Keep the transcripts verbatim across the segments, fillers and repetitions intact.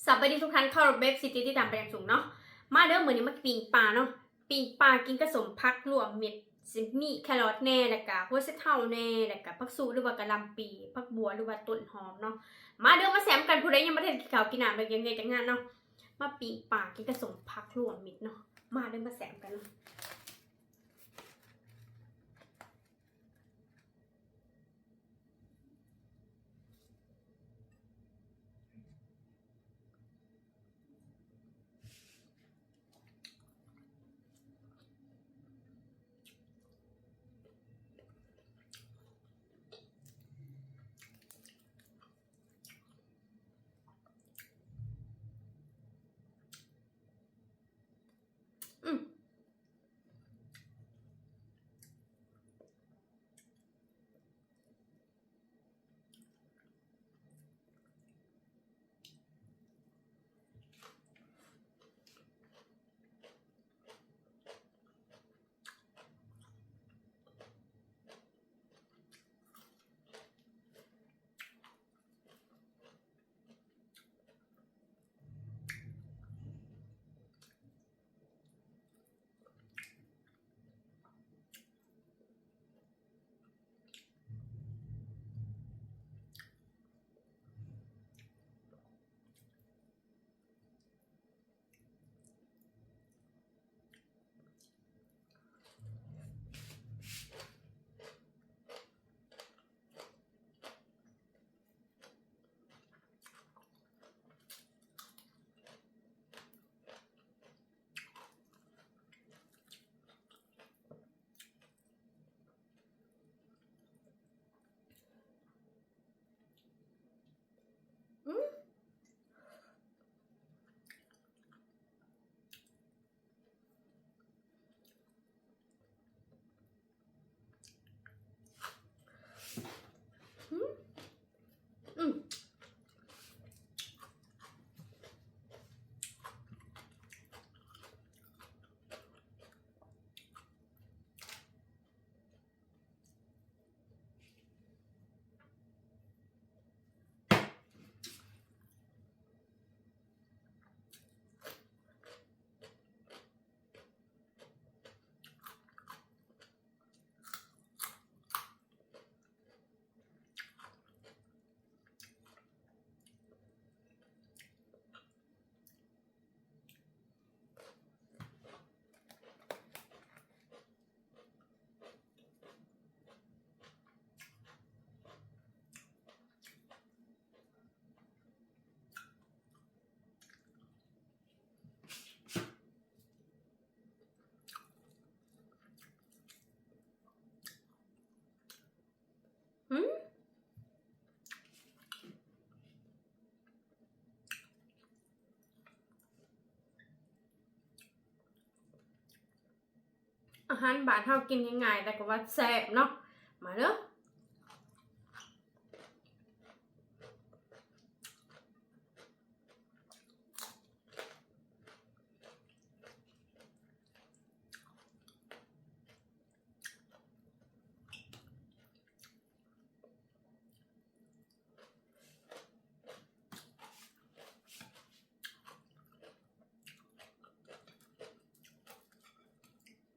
สบายดีทุกท่าน เคารพเอฟซีที่ติดตามเป็นอย่างสูงเนาะ มาเด้อ มื้อนี้มาปิ้งปลาเนาะ ปิ้งปลากินกับส้มผักรวมมิตร สิมีแครอทแหน่ แล้วก็หัวไชเท้าแหน่ แล้วก็ผักสู้หรือว่ากะหล่ำปี ผักบัวหรือว่าต้นหอมเนาะ มาเด้อ มาแซ่บกัน ผู้ใดยังบ่ทันกินข้าวกินน้ำเลย ยังไงจังงานเนาะ มาปิ้งปลากินกับส้มผักรวมมิตรเนาะ มาเด้อ มาแซ่บกันเนาะ อืม อืม อืม อืม อืม อาหารบ้านเฮากินง่ายๆ แต่ก็ว่าแซ่บเนาะ มาเด้อ อื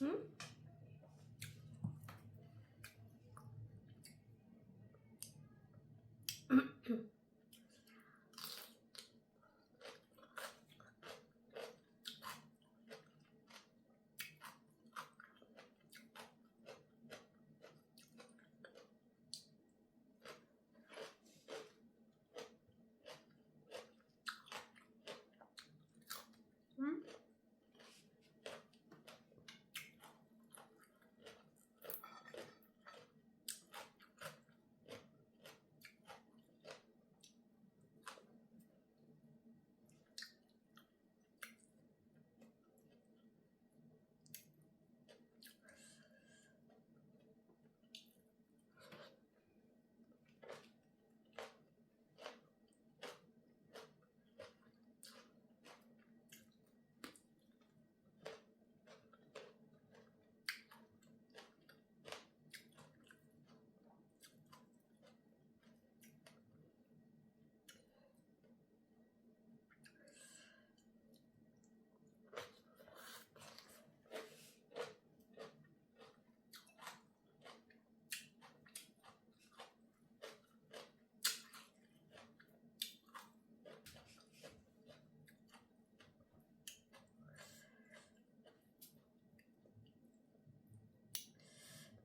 หืม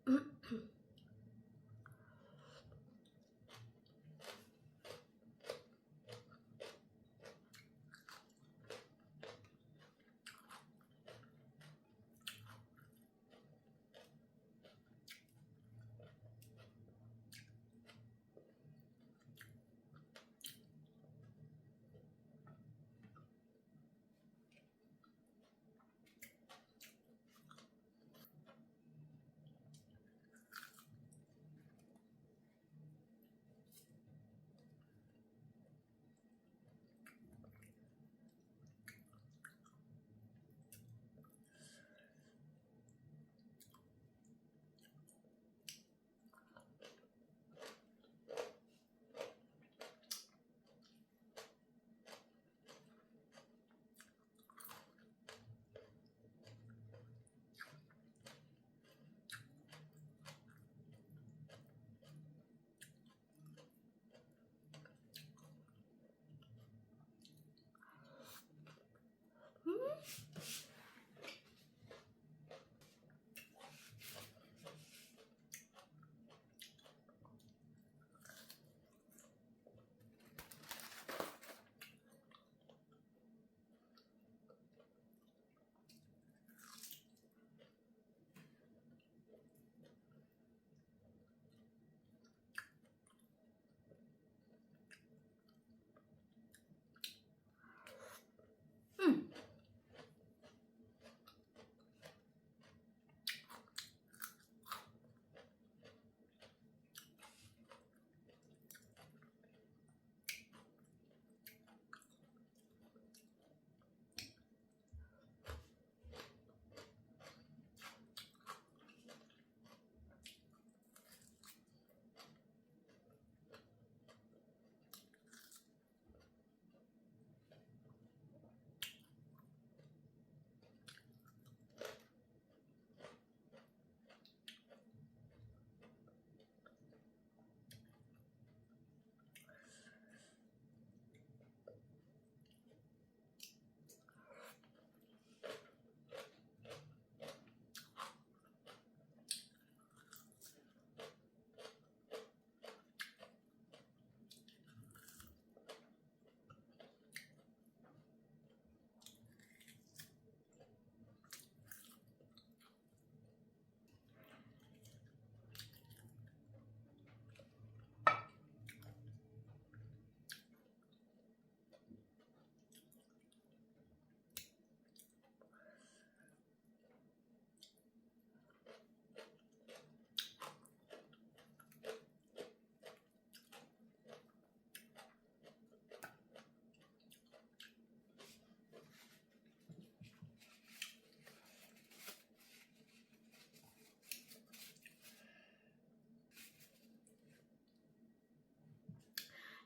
อืม อืม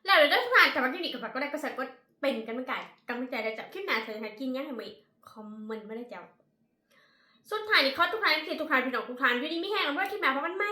แล้วเดี๋ยวถ้าผ่านแต่ว่าคลิปนี้ก็ฝากกดไลค์กดแชร์กดเป็นกำลังใจกำลังใจได้จากคลิปหน้าจะยังไงกินยังไงมาอีกคอมเมนต์มาได้เจ้า สุดท้ายนี้ขอทุกท่านที่ทุกท่านพี่น้องทุกท่านอยู่ดีมีแฮงเด้อ คลิปหน้าพบกันใหม่